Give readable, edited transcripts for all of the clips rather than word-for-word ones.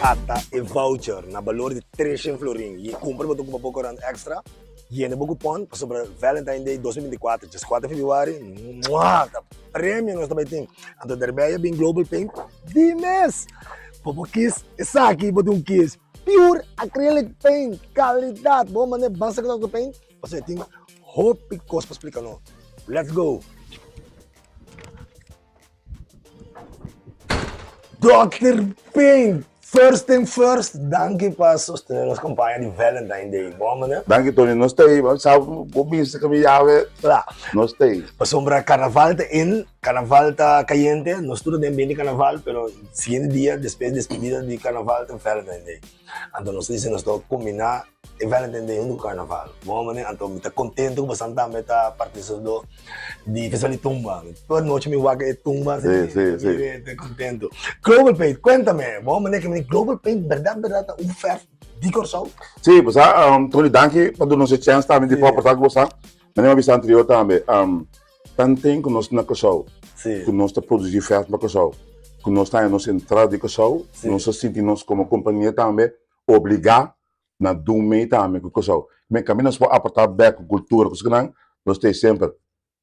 Ata e voucher na balor di 300 florin. Y kumpra bo ta kumpra poko rand extra. Yena bo kupon pasobra Valentine Day 2024, 14 februari, mua, ta premio nos ta bai tin. Anto derbij a bin Global Paint di mes. Bo por kies esaki, bo tin un kies pure acrylic paint, calidad. Bo manda e ban saka Dr. Paint, pasobra e tin hopi kos pa splika no. Let's go! Dòkter Paint, first thing first, danki pa sostené nos kampaña di Valentine Day. Bon, meneer? Danki, Tony. Nos ta ei. Bo sa, bo bisa ku mi yawe. Kla. Nos ta ei. Pasobra karnaval ta in, karnaval ta kayente, nos tur ta den bini karnaval, pero siguiente dia, despues despedida di karnaval ta Valentine Day. Anto nos ta disi nos ta kombiná e Valentine Day huntu ku karnaval. Bon manera, anto mi ta kontento ku bosan tambe ta partisipando di Festival di Tumba. Tur anochi mi wak e tumba Si, si, si. Mi ta kontento. Global Paint, kuéntame, bon manera ke mi di Global Paint bèrdat bèrdat ta un fèrf di Kòrsou? Si, bo sa, Tony, danki pa duna nos e chèns tambe di por aportá ku bosan. Manera mi a bisa anterior tambe, Tanten ku nos na Kòrsou, ku nos ta produsí fèrf pa Kòrsou, ku nos ta haña nos entrada di Kòrsou, nos ta sinti nos komo kompania tambe obligá na dun mei tambe ku Kòrsou. Men kaminda nos por aportá bèk ku kultura ku esaki nan, nos ta ei semper.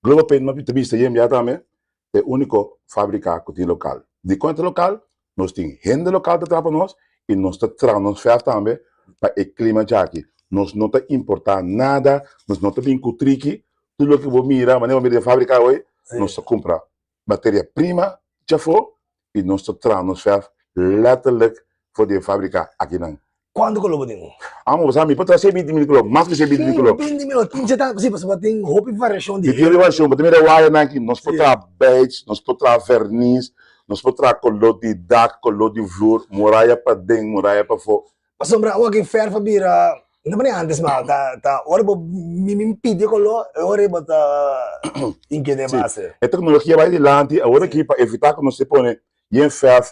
Global Paint no ta bista yembiá tambe ta e úniko fábrika ku tin lokal. Dikon e ta lokal? Nos tin hende lokal ta traha pa nos i nos ta traha nos fèrf tambe pa e klima djaki. Nos no ta importá nada, nos no ta bin ku triki, Tur loke bo mira, manera bo mira den fabrika awe, nos ta kumpra materia prima djafó i nos ta traha nos fèrf lèterlik for di e fabrika akinan. Kuantu koló bo tin? Amo, bo sa mi por traha 120 mil koló, mas ku 120 mil koló. 120 mil, tin dje ta, si, pasobra tin hopi variashon di. Tin hopi variashon, bo ta mira e wayanan aki, nos por traha beige, nos por traha vernis, nos por traha koló di dak, koló di vloer, muraya paden, muraya pafó. Pasobra awa ki fèrf a bira, no manera antes ma ta ta ora bo mi mi pidi e koló e ora bo ta inkede Sí, base. e teknologia bai dilanti awor aki pa evitá ku nos te pone yen fèrf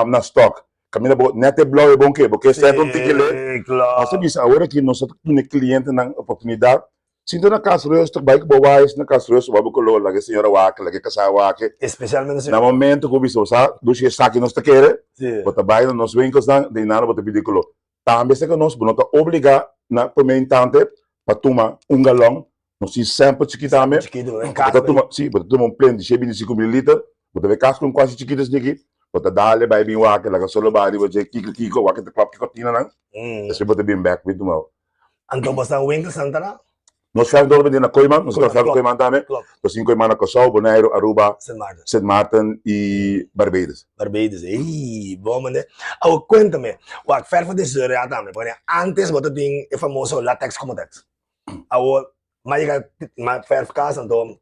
na stòk. Kaminda bo nèt e blou e bon ke, bo ke sèt un tiki le. Sí, klòp. Nos ta bisa awor aki nos ta duna e klientenan oportunidat Sinta na kas rustig, bai ku bo wais na kas rustig, wak bo koló, laga e señora wak, laga e kasá wak. Espesialmente señora. Na momento ku bo bisa bo sa dushi esaki nos ta kere, Sí. bo ta bai na nos winkelsnan, den nada bo ta pidi koló. Tambe esaki nos, bo no ta obligá na promé instante pa tuma un galòn, nos tin sample chikí tambe. Sample chikito, bo ta Bo ta kas tuma, sí, bo ta tuma un plen di shei binti sinku mililiter, bo ta bai kas ku un kuashi chikito esaki, bo ta dal e bai bin wak, laga solo bai riba dje kiko kiko, wak e ta klòp ki kortinanan, despues bo ta bin bèk bin tuma. Anto bo sta winkel Santa Ana? Nos fèrf dor bende na Kooiman, nos ta fèrf Kooiman tambe. Nos tin Kooiman na Kòrsou, Boneiru, Aruba, Sint Maarten. Sint Maarten i Barbados. Barbados, ey, bon mende. Awor kuéntame, wak fèrf a deseroyá tambe, pasobra antes bo ta tin e famoso latex komotex. Awor, m'a yega m'a fèrf kas anto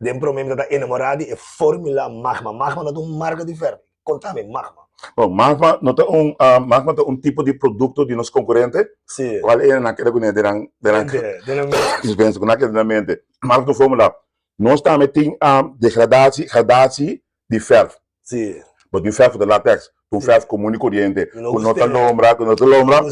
Den prome mi ta ta enamorá di e formula Magma. Magma no ta un marka di fèrf. Konta mi, Magma. Bon, Magma no ta un, Magma ta un tipo di produkto di nos konkurente. Sí. Kual e nan keda kuné den nan, den nan, Mente, den nan mente. Dispensa, ku nan keda den nan mente. Magma ta un formula. Nos tambe tin degradatie, gradatie di fèrf. Sí. Bo tin fèrf ku ta latex, un fèrf komun i koriente, ku no ta lombra, ku no ta lombra.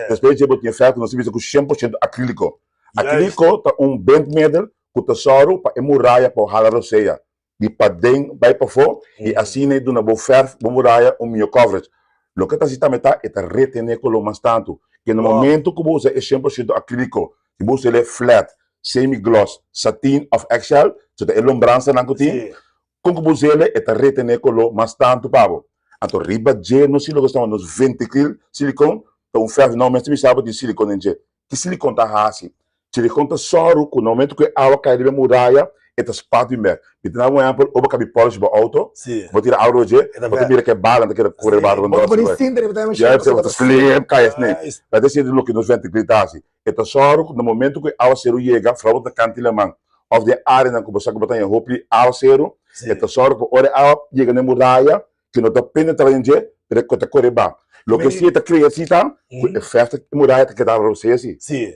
Despues dje bo tin e fèrf ku nos ta bisa ku 100% akríliko. Akríliko ta un bindmiddel ku ta sòru pa e muraya por hala rosea di paden bai pafó i asina e duna bo fèrf, bo muraya un mihó coverage. Loke ta hasi tambe ta e ta retené koló mas tantu. Ke na momento ku bo usa e 100% akríliko, si bo usa el e flat, semi gloss, satin òf eggshell, so ta e lombransanan ku tin, Kon ku bo zele e ta retené koló mas tantu pa bo. Anto riba dje nos tin loke sa nos ventikril silikon ta un fèrf no mester bisa bo tin silikon den dje. Ki silikon ta hasi? Silikon ta sòru ku na momentu ku e awa kai riba e muraya e ta spat bin bèk. Mi ta daba un ehèmpel ora bo kabi polish bo outo bo tira awa riba dje bo ta mira ku e bala ta keda kore riba rondó asina. Ya bo ta slip kai asina. Ta esei loke nos ventikril ta hasi. E ta sòru ku na momentu ku e awaseru yega, foral bo ta kanti laman òf den áreanan ku bo sa ku bo ta haña hopi awaseru, e ta sòru ku ora e awa yega na e muraya, ku no ta penetrá den dje, pero e ta kore ba. Loke si e ta krea si ta ku e fèf e muraya ta keda rosé si. Sí.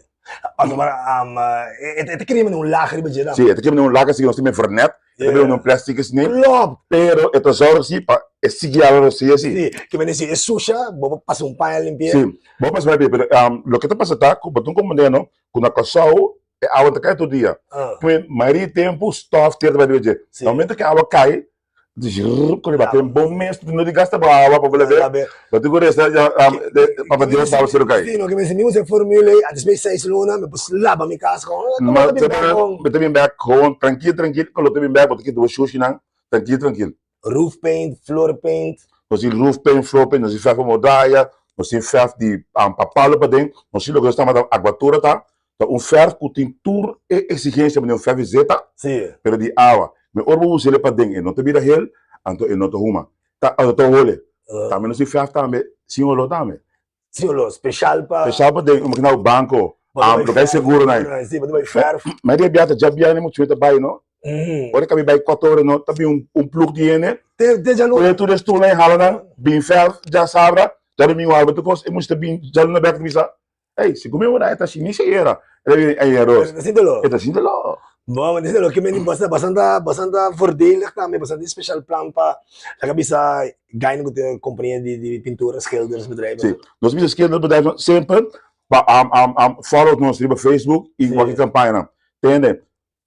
Pasobra e ta kria un lag riba dje tambe. Sí, e ta kria un lag así ku nos tin vernet, e ta bira un plastic así. Klopt! Pero e ta sòru si pa e sigui ala rosé si. Sí, ke mende si e susha, bo por pasa un paña limpi'é. Sí, bo por pasa un paña limpi'é, pero loke ta pasa ta ku bo tin komprendé no, ku na Kòrsou e awa ta kai tur dia. P'e mayoria di tempu stòf tera ta bai riba dje. Na momento ku e awa kai, Zrrr, kore bate en bon mes, no di gasta bo awa pa bo labe. Bo tin ku resta ya pa Dios sabe si lo kai. Si, no ke mester mi usa e formula ei, antes mi seis luna mi por laba mi kas kon. Ma ta bin, mi ta bin bek gewoon trankil trankil, ku lo ta bin bek bo ta kita bo shushinan trankil trankil. Roof paint, floor paint. Nos tin roof paint, floor paint, nos tin verf pa muraya, nos tin verf di pa palo paden, nos tin loke nos ta yama aguatura ta, Ta un verf ku tin tur e eksigensia manera un verf di zeta, pero di awa. Mi ora bo us'el paden e no ta bira hel, anto e no ta huma. Ta anto ta hole. Tambe nos tin verf tambe sin olor tambe. Sin olor, speshal pa. Speshal pa den, imagina bo banko, loke hay seguro nan. Si, bo ta bai verf. Mi a bia ta djabièrnè muchu mi ta bai no. Ora ku mi bai kuater ora no, ta bin un plug di hende. Te djaluna. Kohe tur e stulnan e hala nan, bin verf djasabra, djadumingu alba tur kos, e muchu ta bin djaluna bèk ta bisa. Ey, si come ora eta si ni se era. Era bien ey arroz. Eta sin dolor. Eta sin dolor. Bon, maar lo que me bastante bastante bastante voordelig tambe, bastante special plan pa laga bisa gaina cu tin compania di di pintura, schildersbedrijf. Si, nos bisa schildersbedrijf semper pa am am am follow nos riba Facebook y cualkier campaña nan. Tende,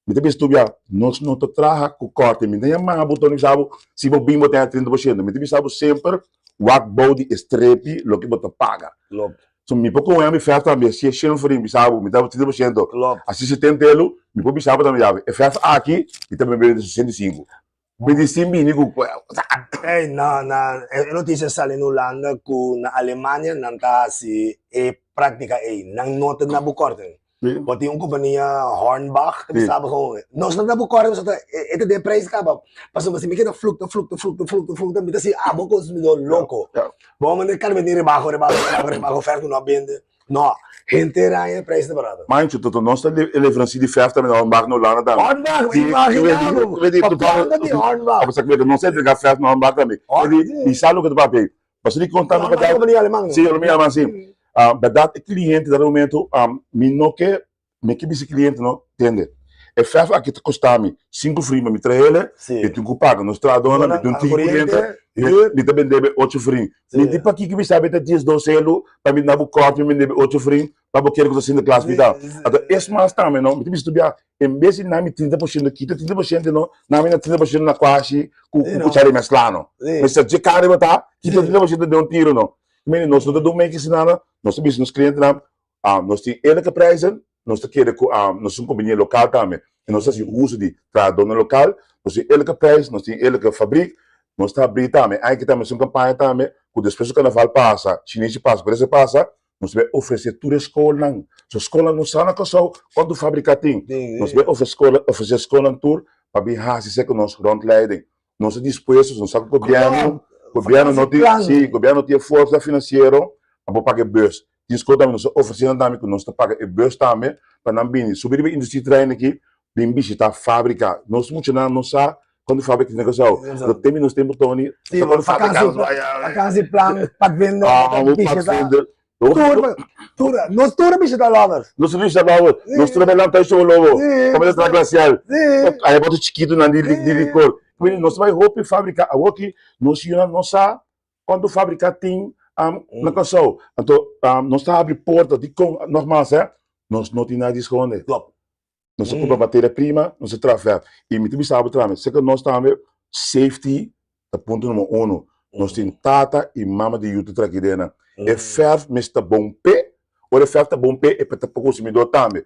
Mi ta bisa tur bia, nos no ta traha ku kòrte. Mi ta yama bo Tony bisa bo, si bo bin bo ta haña 30%. Mi ta bisa bo semper, wak bou di e strepi loke bo ta paga. Klopt. So mi por kohe mi fèrf tambe, si e shen florin bisa bo, mi ta 30%. Klopt. Asi 70 elu, mi por bisa bo tambe yawe, e fèrf aki, mi ta bende 65. Mi di sin bini ku. Ey, na, na, e noticia sali na Hulanda ku na Alemania nan ta hasi e práktika ey. Nan no ta na bo kòrten. Bo tin un kompania Hornbach ta bisa bo gewoon, nos no ta na bo kòrten pasobra e ta den prijs kaba. Pasobra si mi keda flukta, flukta, flukta, flukta, flukta, mi ta si abo konsumidor loko. Bo manda kada bes tin rebaho, rebaho, rebaho, rebaho, oferta ku no a bende. No, henter aña e prijs ta barato. Mancho, toto nos ta leverancier di verf tambe na Hornbach na Hulanda tambe. Hornbach, imagina bo, pa planta di Hornbach. Abo sa ku nos ta entrega verf na Hornbach tambe. Mi sa loke ta papia ei. Pasobra di konta mi Hornbach ta kompania aleman no? Si, kompania aleman si. Bèrdat e kliente dado momento mi no ke Mi ke bisa cliente no, tende, e verf aki ta costa mi sinku florin pa mi traele, mi tin ku paga nos trahadornan, mi tin un tiki cliente, mi ta bende be ocho florin. Mi di pakiko mi sa mi ta diesdos elu pa mi na bo kort mi bende be ocho florin pa bo kere ku ta Sinterklaas mi ta. Anto es mas tambe no, mi ta bisa tur bia, en bes di na mi 30% kita 30% no, na mi na 30% na kwashi ku kuchara di meskla no. Mester dje kare bo ta, kita 30% den un tiro no. Mire, nos no ta dun meki asina no, nos ta bisa nos clientenan, Nos tin eerlijke prijzen, nos ta kere ku nos un kompania lokal tambe i nos ta hasi uso di trahadónan lokal, nos tin eerlijke prijs, nos tin eerlijke fabrik, nos ta habrí tambe, aña tambe nos tin un kampaña tambe ku despues ku karnaval pasa, Chinechi pasa, ku pasa, nos ta bai ofresé tur e skolnan, so skolnan no sa na Kòrsou kuantu fabrika tin, nos ta bai ofresé skolnan tur pa bin hasi esei ku nos rondleiding. Nos ta dispuesto, nos sa ku gobièrnu, gobièrnu no tin, si, gobièrnu no tin e forsa finansiero pa por paga e bus. Tin skol tambe nos ta ofresé nan tambe ku nos ta paga e bus tambe pa nan bini subi riba e industrieterrein aki bin bishitá fábrika. Nos muchanan no sa kuantu fábrika tin na Kòrsou. Lo tempu nos tempu Tony, Sí, sa kuantu fábrika nos bai a. Vakansieplan, padvinder, bishitá. Tur, tur, nos tur a bishitá Lovers. Nos tur a bishitá Lovers. Nos tur a bai lanta show Lobo. Kome ta traha glasial. Aya boto chikitunan di likor. Nos ta bai hopi fábrika. Awoki nos yunan no sa Cuanto fabrica tin na Kòrsou? Anto nos ta habri porta dikon nogmaals hè, nos no tin nada di skonde. Nos ta kumpra materia prima, nos ta traha vèt. I mi ta bisa bo tambe, seka nos tambe safety ta punto numero uno. Nos tin tata i mama di yu ta traha aki dena. E vèf mester ta bon p'e, ora e vèf ta bon p'e, e ta pa konsumidó tambe.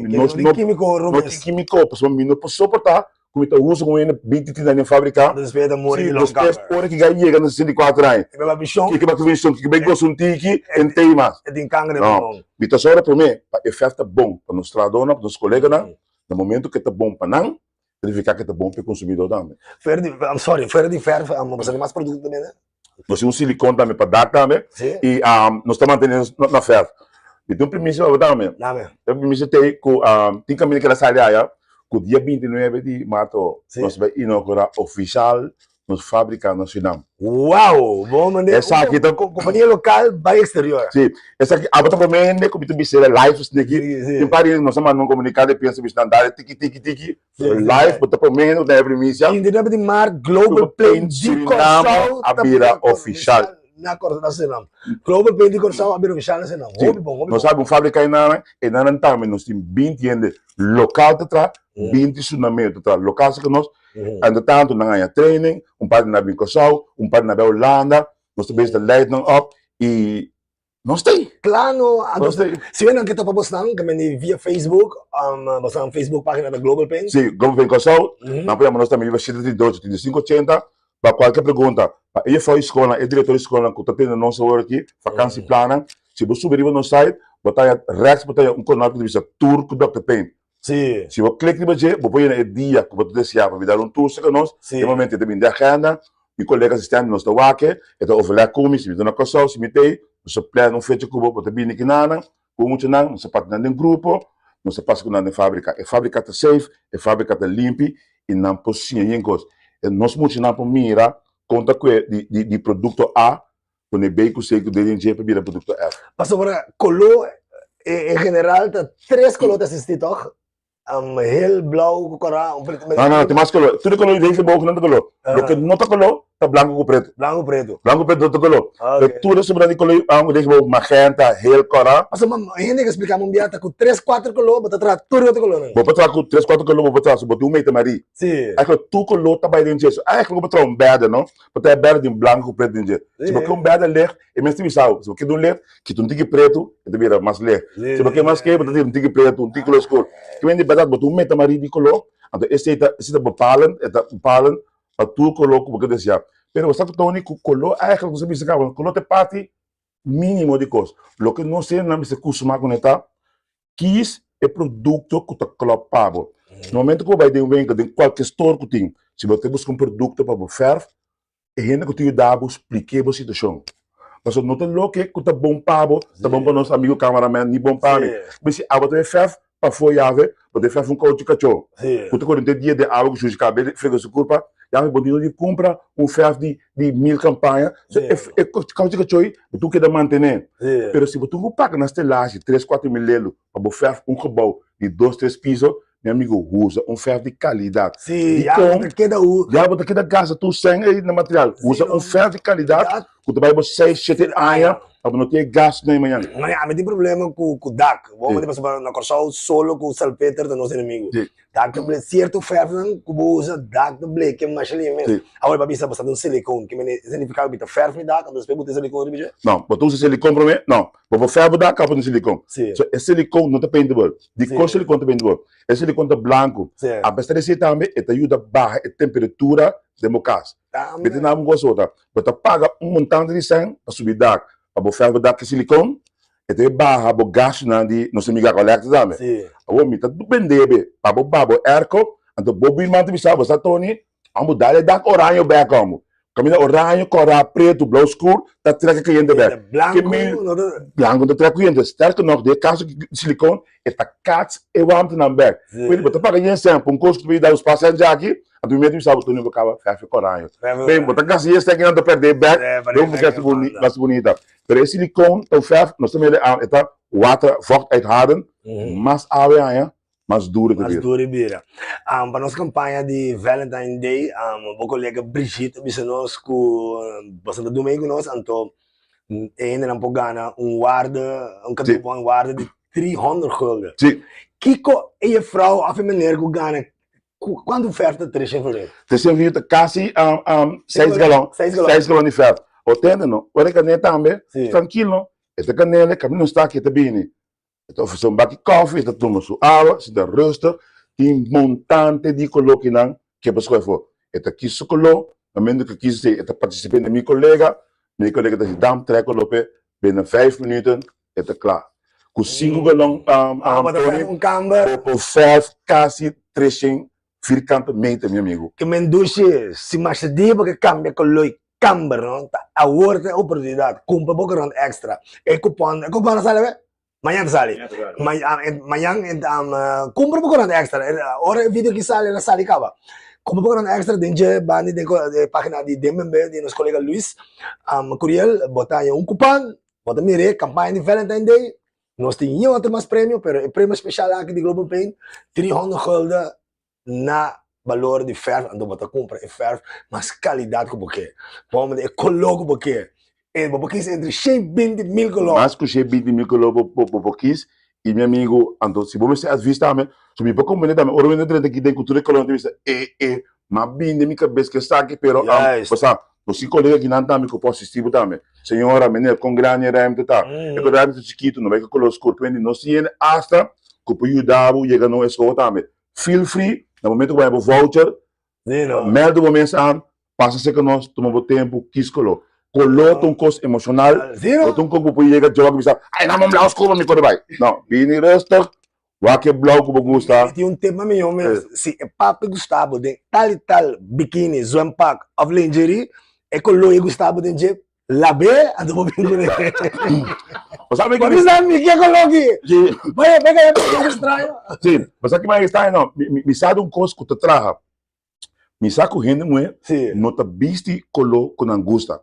Nos no tin kímiko, pasobra mi no por soportá Ku mi ta usa ku hende binti trinta aña den fabrika. Despues ta muri di long kanker. Despues ora ki gai yega na 64 aña. E beba bishon. Ki beba bishon, ki bai gosa un tiki en tei mas. E tin kanker den pulmon. No, mi ta sòru promé pa e fèf ta bon pa nos trahadónan, pa nos koleganan. Na momento ku e ta bon pa nan, ta nifiká ku e ta bon pa e konsumidó tambe. Fuera di, I'm sorry, fuera di fèrf, bo sa tin mas produkto tambe ne? Nos tin un silikon tambe pa dak tambe. Sí. I nos ta mantené na fèrf. Mi tin un primisia pa bo tambe. Dame. E primisia ta ei ku tin kaminda keda sali aya ku dia 29 di marto nos bai inougurá ofishal nos fábrika na Surinam. Wow! Bo manda Esaki ta kompania lokal bai eksterior. Sí. Esaki abo ta promé hende ku mi ta bisa live esaki. Sí, sí. Tin par di hende nos a manda un komunikado di prensa bisa nan dale tiki tiki tiki. Live bo ta promé hende ku ta e primisia. 29 di mart Global Paint di Kòrsou a bira ofishal. Na Kòrsou na Surinam. Global Paint di Kòrsou a bira ofishal na Surinam. Hopi bon, hopi bon. Nos a habri un fábrika einan, einan tambe nos tin 20 hende lokal ta traha, 20 surinameo ta traha. Lokal sa ku nos. Entre tantu nan haña training, un parti nan a bin Kòrsou, un parti nan a bai Hulanda, nos ta bezig ta leid nan op i nos ta ei. Klano, anto Nos ta ei. si nan ke topa bosnan, ke mende via Facebook, bosnan Facebook pagina ta Global Paint. Sí, Global Paint Kòrsou, nan por yama nos tambe riba shete tri dos trinta i sinku ochenta pa kualke pregunta. Pa e jefrouw di skolnan, e direktor di skolnan ku ta tende nos awor aki, vakansieplannan, si bo subi riba nos site, bo ta haña rèks bo ta haña un kònòp ku ta bisa Tour ku Dòkter Paint. Sí. Si bo klik riba dje, bo por yena e dia ku bo ta deseá pa bida un tour serka nos. Sí. E momento e ta bini den agenda, mi kolega asistente nos ta wak e, e ta overleg ku mi, si mi ta na Kòrsou, si mi ta ei, nos ta plan un fecha ku bo, bo ta bini kinanan, ku muchanan, nos ta parti nan den grupo, nos ta pasa ku nan den fábrika. E fábrika ta safe, e fábrika ta limpi i nan por siña yen kos. E nos muchanan por mira kon ta kue di di di produkto A pone B ku C ku D den dje pa bira produkto F. Pasobra koló en general ta tres koló ta existi tòg? Hel, blou ku kòrá, un pretu. No, no, tin mas koló. Tur e koló di regenboog nan ta koló. Loke no ta koló ta blanku ku pretu. Blanku ku pretu. Blanku ku pretu no ta koló. Pero tur e sobrá di koló regenboog, magenta, hel, kòrá. Pasobra hende ke splika mi un bia ta ku tres, kuater koló bo ta traha tur e otro kolónan. Bo por traha ku tres, kuater koló bo por traha. So bo tin un meta marí. Sí. Eigenlijk tur koló ta bai den dje. So eigenlijk bo por traha un bèrdè, no? Bo ta e bèrdè tin blanku ku pretu den dje. Si bo ke un bèrdè legt, e mes ta bisa bo. Si bo ke un legt, kita un tiki pretu, e ta bira mas legt. Si bo ke mas ke, bo ta tira un tiki pretu, un tiki koló skur. Ke men di bèrdat bo ta un meta marí di koló, anto esei ta esei ta bepalend, e ta bepalend pa tur koló ku bo ke deseá. Pero bo sa ku Tony ku koló eigenlijk nos a bisa kaba, koló ta e parti mínimo di kos. Loke nos hendenan mester kustumá kuné ta Kies e produkto ku ta klòp pa bo. Na momento ku bo bai den un winkel, den kualke store ku tin, si bo ta buska un produkto pa bo fèrf, e hende ku ta yuda bo splik'é bo situashon. Pasobra no ta loke ku ta bon pa bo, ta bon pa nos amigu cameraman, ni bon pa mi. Mi si abo ta bai fèrf pafó yave, bo ta bai fèrf un kouchi kachó ku ta kore henter dia den awa ku shushi kabe frega su kurpa, yave bo tin di kumpra un fèrf di di mil kampaña, so e e kouchi kachó ei bo tin ku keda mantené. Pero si bo tin ku paga na stelashi tres kuater mil lelu pa bo fèrf un gebou di dos tres piso, mi amigu usa un fèrf di kalidat. Sí, ya bo ta keda u. Ya bo ta keda gasta tur sèn ei na material. Usa un fèrf di kalidat ku ta bai bo seis, shete aña pa bo no tin e gastunan ei mañana. Mañana ami tin problema ku dak. Bo manda pasobra na Kòrsou solo ku salpeter ta nos enemigu. Dak ta ble cierto verfnan ku bo usa dak ta ble ke masha liña mes. Sí. Awor pa bisa bo sa ta un silicon ke mene significa ku bi ta verf mi dak anto despues bo ta silicon riba dje? No, bo ta usa silicon prome? No, bo por verf bo dak kaba pone silicon. Sí. So e silicon no ta paintable. Dikon Sí. silicon ta paintable? E silicon ta blanku. Sí. Apesar di esei tambe e ta yuda baha e temperatura den bo kas. Tambe. Mete nan un kos ota, bo ta paga un montante di sèn pa subi dak, pa bo verf bo dak ku silicon, E ta e baha bo gastunan di nos amiga Collecta tambe. Sí. Awor mi ta bende be pa bo baha bo airco, anto bo birman ta bisa bo sa Tony, amo dal e dak oraño bek amo. Caminda oraño, cora, preto, blauw scur ta trek e cliente bek. Blanco Ke men no ta. Blanco no ta trek cliente. Sterker nog, den e caso di silicon e ta kats e warmtenan bek. Sí. Bo ta paga yen cent pa un cos cu ta bay da un spa cent djaki, Anto mi mete bisa bo Tony bo kaba fèf koraño. Ben bo ta gasta yes tèk nan ta pèrdè bèk den un fèf mas bunita. Pero e silikon ta un fèf nos ta mira e ta water vocht uithoudend mas awe haña mas duro e ta Mas bira. duro e bira. Pa nos kampaña di Valentine Day bo kolega Brigitte a bisa nos ku boso ta duna ei ku nos anto e hendenan por gana un warde un kadobon warde di 300 gulden. Kiko e jefrouw of e meneer ku gana Kuantu fèrf ta 300 florin? 300 florin ta kasi 6 galon. 6 galon. 6 galon di fèrf. O tende no, ora e kanel tambe, Sí. trankil no. E ta kanel, e kaminda no sta aki, e ta bini. E ta ofresé un baki kòfi, e ta tuma su awa, si ta rustig. Tin montante di koló kinan ke por skohe afó. E ta kis su koló, na momento ku e kis esei, e ta partisip'é na mi kolega, mi kolega ta hasi dam trè koló p'e, binnen vijf minuten e ta kla. Ku sinku galon Bo ta fèrf un kamber. Bo por fèrf kasi treshen firkante meter, mi amigu. Ke men dushi, si masha dia bo ke kambia koló i kamber no, ta awor ta e oportunidat. Kumpra bo krant èkstra. E kupon, e kupon a sali awe? Mañan ta sali. Mañan kumpra bo krant èkstra. Ora e video aki sali, el a sali kaba. Kumpra bo krant èkstra den dje banda den e página di Den Bembe di nos kolega Luis Curiel, bo ta haña un kupon. Bo ta mira e campaña di Valentine Day, nos tin yin otro mas premio, pero e premio special aki di Global Paint, 300 gulden na balor di verf, anto bo ta cumpra e verf mas calidad cu bo ke, bo manda e color cu bo ke, e bo por kies entre 120 mil color. Mas cu 120 mil color bo por kies, y mi amigo, anto si bo mester advies tambe, so mi por comprende tambe, ora mi ta drenta aki den cu tur e colornan ta bisa e e. M'a bini den mi kabes ku esaki, pero Juist. bo sa, nos tin kolega kinan tambe ku por asisti bo tambe. Señora, meneer, kon grandi e ruimte ta? E ku ruimte ta chikitu, no bai ku kolor skur. Prende, nos tin hende asta ku por yuda bo yega na un eskoho tambe. Feel free, na momento ku bo haña bo voucher, Sí, no. mèldu bo mes aan, pasa serka nos, tuma bo tempu, kis koló. Koló ta un kos emoshonal, Sí, no. no ta un kos ku bo por yega djòk i bisa, ay, nan bo blou skur pa mi kore bai. No, bini rustig, Wak e blou ku bo gusta. Mi tin un tip pa mi yo mes, si e papi gusta bo den tal i tal bikini, zwempak of lingerie, e koló e gusta bo den dje, lab'é anto bo bin kuné. Bo sa mi Bo bisa mi ke koló aki? Bai bai kaya pa straño. Si, bo sa ki manera straño no, mi sa di un kos ku ta traha. Mi sa ku hende muhé no ta bisti koló ku nan gusta.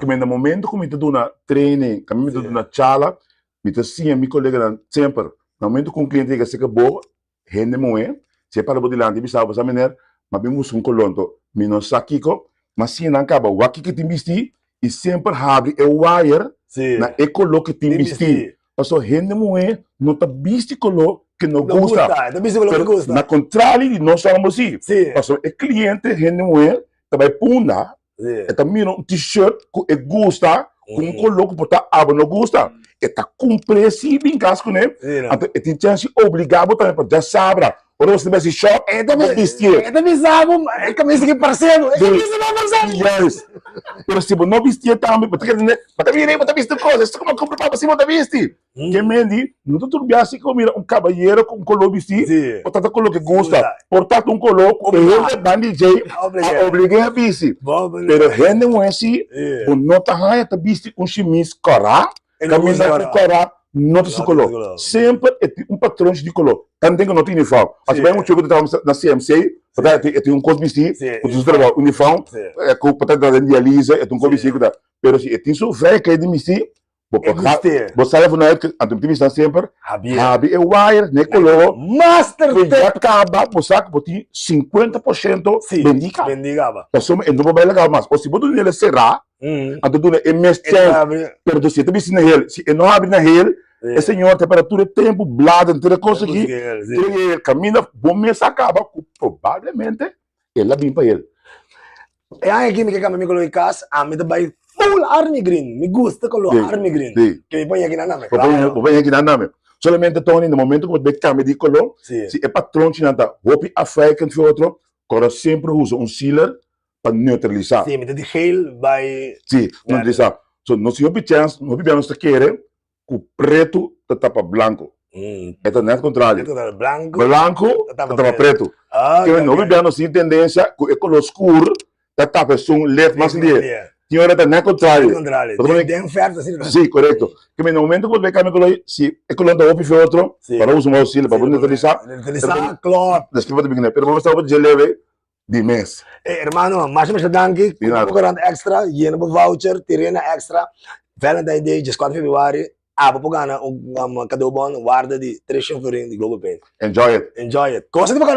Kimen na momento ku mi ta duna training, tambe mi ta duna charla, mi ta siña mi koleganan semper, na momento ku un kliente yega serka bo, hende muhé, si e para bo dilanti i bisa bo, sa meneer, mi a bin buska un koló, anto mi no sa kiko, mi a siña nan kaba wak kiko tin bisti i semper habri e wire na e koló ku tin bisti. Pasobra hende muhé no ta bisti koló ke no gusta. Pero na kontrali di nos hòmber si. Pasobra e kliente hende muhé ta bai punda, e ta mira un t-shirt ku e gusta, ku un koló ku por ta abo no gusta. E ta kumpr'é si bin kas kuné, anto e tin chèns di obligá bo tambe pa djasabra ora bo ta bai si shòp bo bistié. E ta bisa bo, e kamisa ki parse bo, e kamisa no parse bo. Juist. Pero si bo no bistié tambe, bo ta kere tende, bo ta mira ei bo ta bisti un kos, esto ku bo a kumpra pa bo si bo ta bisti. Ke men di, no ta tur bia si ku bo mira un kabayero ku un koló bistí, por ta ta koló ke gusta, por ta ta un koló ku e hende ban di djei a oblig'é a bisti. Pero hende muhé si, bo no ta haña ta bisti un shimis kòrá, Kaminda ku kòrá no ta su koló. Semper e tin un patronchi di koló. Tanten ku no tin uniform. As bai un choko ta traha na CMC, pa ta e tin un kos bistí ku ta su trabou, uniform, ku pa ta traha den dialise, e tin un kos bistí ku ta. Pero si e tin su vrije kleding bistí, bo por bo sali vanuit ku anto mi tin bisa semper, habri e wire na e koló, ku ya kaba bo sa ku bo tin 50% bendí kaba. Pasobra e no por bai laga mas. O si bo duna el será, Anto duna e mes chèns, pero si e ta bisti na hel, si e no habri na hel, e señor ta para tur e tempu bladen tur e kos aki, tur e kaminda bo mes a kaba ku probablemente el a bin pa hel. E aña aki mi ke kambia mi koló di kas, ami ta bai full army green, mi gusta koló army green, ke mi pon yaki nan name, klaro. Bo pon yaki nan name. Solamente Tony, na momento ku bo ta bai kambia di koló, si e patronchinan ta hopi afwijkend for otro, kòrda semper usa un sealer pa neutralisá. Sí, mi ta di geel bai. Sí, neutralisá. So, nos tin hopi chèns, hopi bia nos ta kere ku pretu ta tapa blanku. E ta nèt kontrario. Nèt kontrario, blanku. Blanku ta tapa pretu. Ah, oké. Hopi bia nos tin tendensia ku e kolor skur ta tapa esun lèt mas lihe. Tin ora ta nèt kontrario. Nèt kontrario. Den vèrt asina. Sí, korekto. Ke men na momento ku bo ta bai kambia kolor, si e kolor ta hopi fe otro, pa no usa un auxilio pa bo neutralisá. Neutralisá, klòp. Despues bo ta bin kuné. Pero bo mester hopi dje leve di mes. Hey hermano, masha masha danki. Di nada. Kupa Corant Extra, yena bo voucher, Tirena Extra, Valentine Day, 14 februari, abo por gana un um, cadeaubon waarde di 300 florin di Global Paint. Enjoy it. Enjoy it. Cosa di bo gana.